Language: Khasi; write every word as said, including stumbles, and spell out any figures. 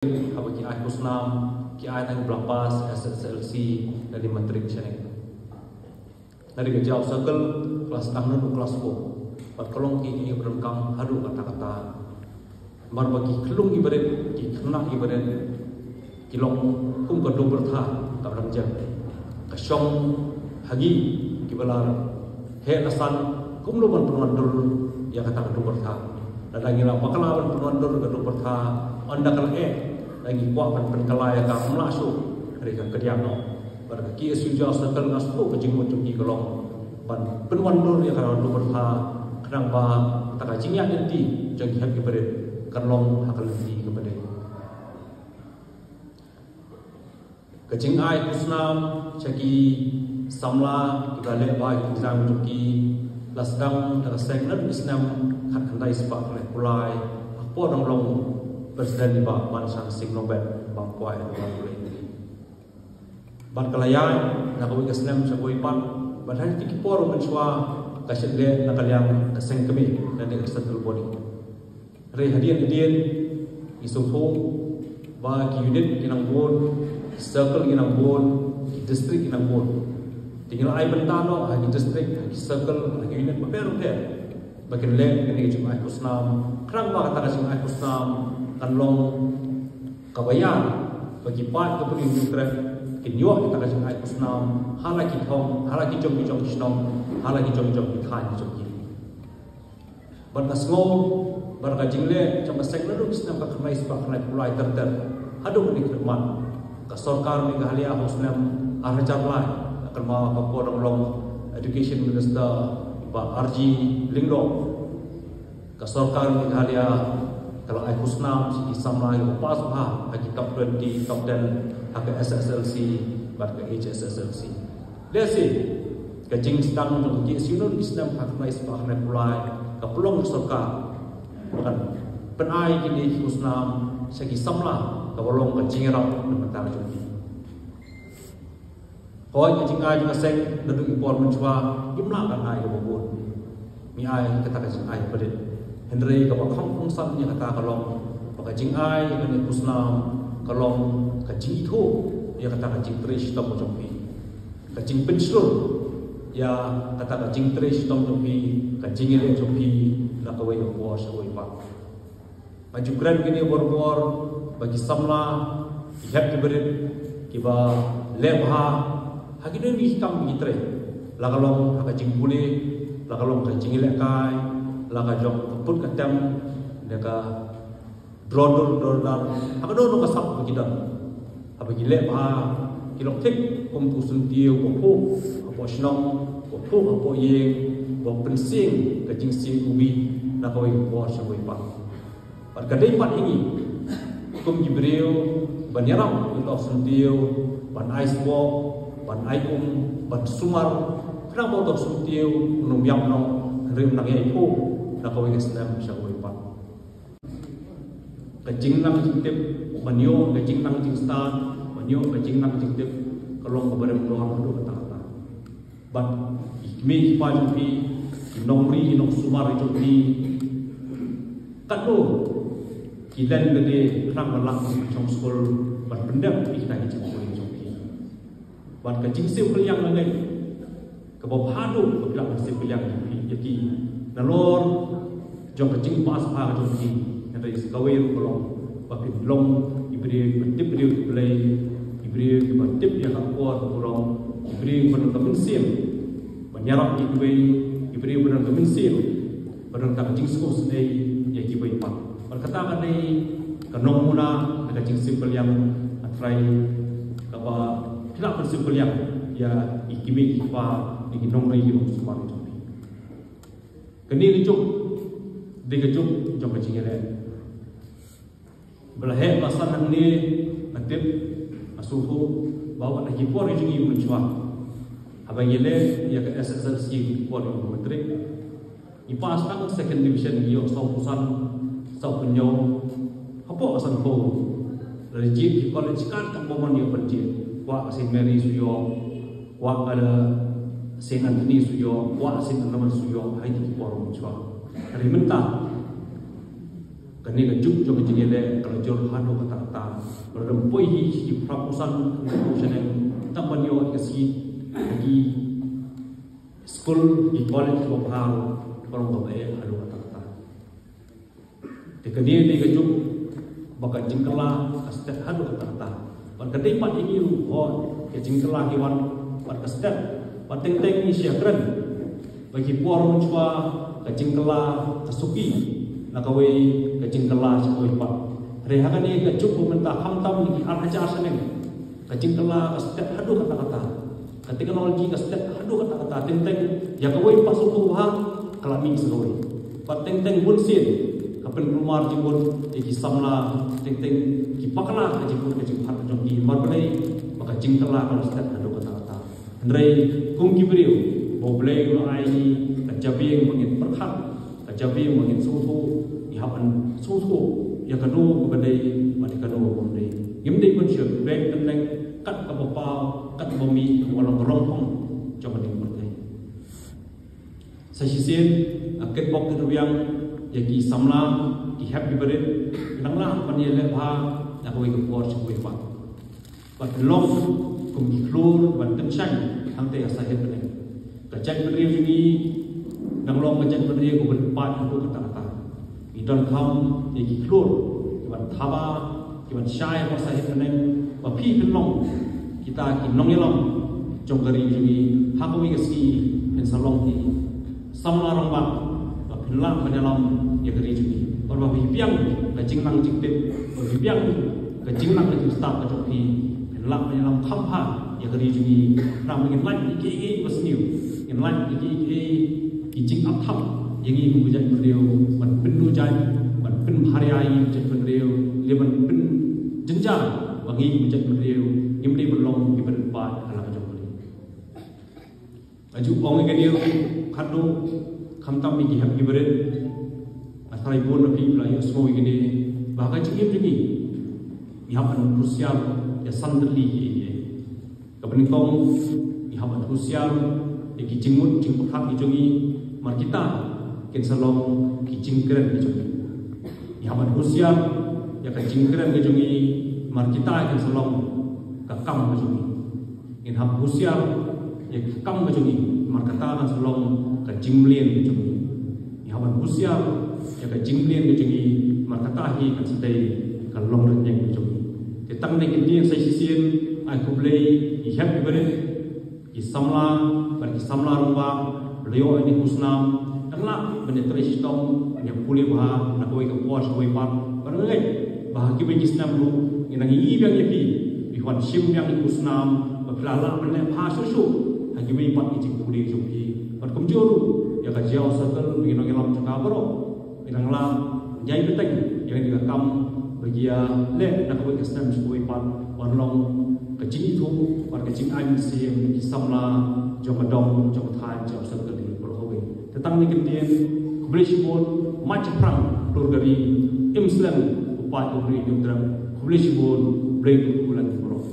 haba ki ai khusnam, ki ai tang ba la pass S S L C lane matric shane. Nari ka Jaïaw Circle, ka la sdang naduh klas four. Bad ka long ki, ki ba donkam haduh katta katta. Namar ba ki khyllung ki barit, ki khynnah ki barit, ki long kum ka dum pyrtha kaba dang jem. Ka shong ha ngi kiba la heh la san kumno ban pynwandur ïa kata ka dum pyrtha. Lada ngi la bakla ban pynwandur ka dum pyrtha, ynda ka la eh, lada ngi kwah ban pynkylla ïa ka, ym lah shuh, hynrei kan kdiang noh. Bad ka K S U Jaïaw Circle, nga sngewthuh ka jingmut jong ki ka long ban pynwandur ïa ka dum pyrtha, khnang ba kata ka jingïaid lynti jong ki hep ki barit kan long ha ka lynti kaba dei. Ka jingai khusnam sha ki samla kiba leh bha ïa ki jingïaseng jong ki la sdang da ka seng naduh u snem khatkhyndai spah khyndai phew lai, ha ka por dang long President i Bah Mansha Singh Norbert, ba kwah ïa ka Bad ka la ïaid na kawei ka snem sha kawei pat, bad ha kine ki por mynshuwa ka shah leh na ka liang ka seng kmie, lane ka central body. Hynrei hadien hadien ngi sngewthuh ba ki unit ki nang bun, ki circle ki nang bun, ki district ki nang bun. Te ngi la ai bynta noh ha ki district, ha ki circle, ha ki unit bapher bapher ba kin leh kane ka jingai khusnam, khnang ba kata ka jingai khusnam kan long kaba ïa ba ki paid ka Bri Hynñiewtrep kin ïoh ïa kata ka jingai khusnam ha la ki thong, ha la ki jong ki jong ki shnong, ha la ki jong ki jong ki thaiñ ki jong ki. Bad nga sngew ba ka jingleh jong ka seng naduh u snem khatkhyndai spah khyndai phew lai ter ter haduh kane ka mynta, ka sorkar Meghalaya ha u snem ar hajar lai la kynmaw ha ka por dang long Education Minister Bah R G Lyngdoh. Ka sorkar Meghalaya ka la ai khusnam sha ki samla kiba pass bha ha ki top twenty, top ten ha ka S S L C bad ka H S S L C. Lehse ka jingsdang jong ka K S U naduh u snem khatkhyndai spah khyndai phew lai ka pynlong ka sorkar ba kan pynai kine ki khusnam sha ki samla kaba long ka jingïarap na ka bynta jong ki. Hooid, ka jingai jong ka seng naduh ki por mynshuwa ngim lah ban ai kaba bun. Ngi ai kata ka jingai ba rit. Hynrei kaba kham kongsan ïa kata ka long ba ka jingai ïa kane ka khusnam ka long ka jingithuh ïa kata ka jingtrei shitom jong phi, ka jingpynshlur ïa kata ka jingtrei shitom jong phi, ka jingïaleh jong phi na kawei ka por sha kawei pat. Nga ju kren kine barabor ba ki samla, ki hep ki barit kiba leh bha ha kine ki kam ki trei, la ka long ha ka jingpule, la ka long ha ka jinglehkai, la ka long ka put ka tem, ne ka dron dur dron dar, ha kano kano ka sap ba ki don. Haba ki leh bha ki long thik kum utu u syntiew ba phuh hapoh shnong, ba phuh hapoh ïing, ba pynsieng ka jingsieng ubi na kawei ka por sha kawei pat. Bad ka dei pat ïa ngi kum ki briew ban ïarap ïa utu u syntiew, ban ai sboh, ban ai um, ban sumar, khnang ba utu u syntiew un ym ïap noh, hynrei un nang ïaiphuh na kawei ka snem sha kawei pat. Ka jingnang jingtip ban ïoh ka jingnang jingstad, ban ïoh ka jingnang jingtip ka long kaba rim dor haduh katta katta. Bad ki kmie ki kpa jong phi, ki nongri ki nongsumar jong phi, katno ki len lade khnang ban lah ban shong skul ban pyndep ïa kita ki jingpule jong phi. Bad ka jingsiew kylliang lane kaba bha haduh ba phi lah ban siew kylliang ïa ki nalor jong ka jingpass bha ka jong ki. Hynrei sa kawei ruh ka long ba phin long ki briew kiba tip briew tip Blei, ki briew kiba tip ïa ka akor ka burom, ki briew kiba don ka mynsiem ban ïarap ïa kiwei, ki briew kiba don ka mynsiem ba don ka jingsngewsynei ïa kiwei pat. Bad kata ka dei ka nongmuna na ka jingsiew kylliang, A Trai, kaba phi lah ban siew kylliang ïa ki kmie ki kpa, ïa ki nongri ki nongsumar jong phi. Kane ka juk dei ka juk jong ka jingïaleh. Ba la heh ba la san hangne, nga tip, nga sngewthuh ba wat ha ki por ki jong ngi mynshuwa, haba ngi leh ïa ka S S L C, ki por jong ka matric, ngi pass tang second division, ngi ïoh sawphew san, sawphew hynñiew hapoh ka sanphew. Lada jied ki college kat tang ba mon ïoh ban jied, kwah ka Saint Mary's u ïoh, kwah ka Saint Anthony's u ïoh, kwah ka Saint Edmund's u ïoh, ha kine ki por mynshuwa. Hynrei mynta Kane ka juk jong ka jingïaleh ka la jur haduh katta katta. Lada ym poi hi sha ki para puson, ka puson, tang ban ïoh ka seat ha ki skul, ki college ba bha, ka long kaba eh haduh katta katta. Te kane ne ka juk ba ka jingkylla ka stet haduh katta katta. Bad ka dei pat ïa ngi ruh, hooid, ka jingkylla ki wan bad ka stet, bad teng teng ngi shah kren ba ki por mynshuwa ka jingkylla ka suki, na kawei ka jingkylla sha kawei pat. Hynrei ha kane ka juk ba mynta, khamtam ïa ki ar hajar snem, ka jingkylla ka stet haduh katta katta. Ka technology ka stet haduh katta katta, teng teng ïa kawei pat shuh ba ka la mih sha kawei. Bad teng teng bunsien ka pynkulmar jingmut ïa ki samla, teng teng ki bakla ka jingmut ka jingpyrkhat jong ki. Namar balei? Ba ka jingkylla ka la stet haduh katta katta. Hynrei kum ki briew ba U Blei u la ai ïa ngi ka jabieng ba ngin pyrkhat, ka jabieng ba ngin sngewthuh, ngi hap ban sngewthuh ïa kano kaba dei bad ïa kano kaba ym dei. Ngim dei ban shu beng tynneng kat kaba paw, kat kaba mih, kaba long ka rong phong jong ka jingpyrthei. Sa shisien, nga kitbok kitrwiang ïa ki samla, ki hep ki barit, ki dang lah ban ïaleh bha na kawei ka por sha kawei pat. Bad long kum ki khlur ban kynshew hangtei ha sahit bneng. Ka jaitbynriew jong ngi dang long ka jaitbynriew kaba rit paid haduh katta katta. Ngi donkam ïa ki khlur kiban thaba, kiban shai ha sahit bneng, ba phi phin long kita ki nongïalam jong ka ri jong ngi. Ha kawei ka sngi phin sa long ki samla rangbah ba phin lah ban ïalam ïa ka ri jong ngi. Bad ba phi biang ka jingnang jingtip, ba phi biang ka jingnang ka jingstad ka jong phi, phin lah ban ïalam kham bha ïa ka ri jong ngi. Namar ngin lait ïa kiei kiei ba sniew, ngin lait ïa kiei kiei ki jingap thap ïa ngi kum ka jaitbynriew, ban pynduh jait, ban pynpharia ïa ngi kum ka jaitbynriew, lane ban pynjynjar ba ngi kum ka jaitbynriew ngim dei ban long kiba rit paid ha la ka jong ka ri. Nga ju ong ïa kane ruh, khatduh, khamtam ïa ki hep ki barit, nga tharai bun na phi la ïohsngew ïa kane, ba ha ka jingim jong ngi, ngi hap ban husiar ïa san tylli ki, ki, kaba nyngkong, ngi hap ban husiar ïa ki jingmut jingpyrkhat ki jong ngi, namar kita kin sa long ki jingkren ki jong ngi. Ngi hap ban husiar ïa ka jingkren ka jong ngi, namar kita kin sa long ka kam ka jong ngi. Ngin hap husiar ïa ka kam ka jong ngi, namar kata kan sa long ka jingmlien ka jong ngi. Ngi hap ban husiar ïa ka jingmlien ka jong ngi, namar kata hi kan sa dei ka longrynïeng ka jong ngi. Te tang ne kin dien sa shisien, ai khublei ïa ki hep ki barit, ki samla, bad ki samla rangbah, ba la ïoh ïa kane ka khusnam, dang lah ban ïatrei shitom, ban ïapule bha na kawei ka por sha kawei pat, bad nga ngeit ba ha kiwei ki snem ruh ngin nang ïohi biang ïa phi, phi wan shim biang ïa ka khusnam, ba phi la lah ban leh bha shuh shuh ha kiwei pat ki jingpule jong phi. Bad kumjuh ruh ïa ka Jaïaw Circle, ïa ki nongïalam jong ka baroh, ngi dang lah ban ïai bteng ïa kane ka kam ba ngi ïaleh na kawei ka snem sha kawei pat, ban long ka jingithuh bad ka jingai mynsiem ki samla jong ka dong jong ka thaiñ Jaïaw Circle baroh kawei. Te tang ne kin dien, khublei shibun. Mait shaphrang hlur ka ri, im slem u paid u briew u dram. Khublei shibun. Blei kyrkhu ïa ngi baroh.